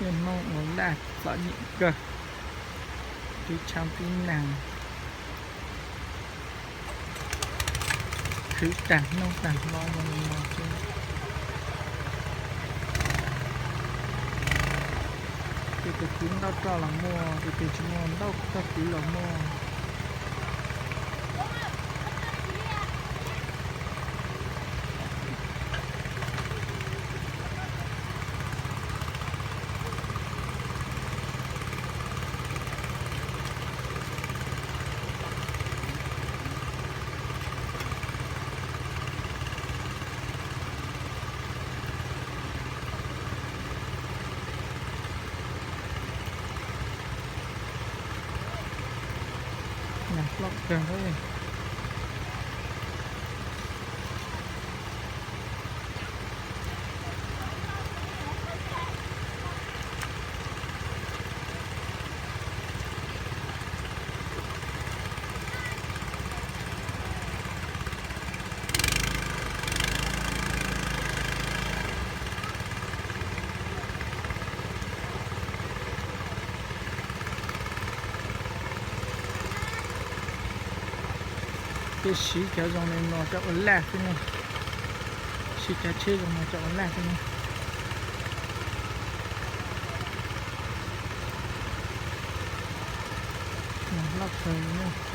Hmoob ua laj txom nyem kawg, tib tshab tib nag, khwv tag hnub tag hmo zoo li no xwb. Tej tus kwv ntaub roj los muaj, tej tus tsis muaj ntaub roj kwv los muaj. Nag loj kawg. Peb siv cov zoo li no coj ua laj xwb ne. Siv cov tsheb zoo no coj ua laj xwb ne. Nag loj kawg li.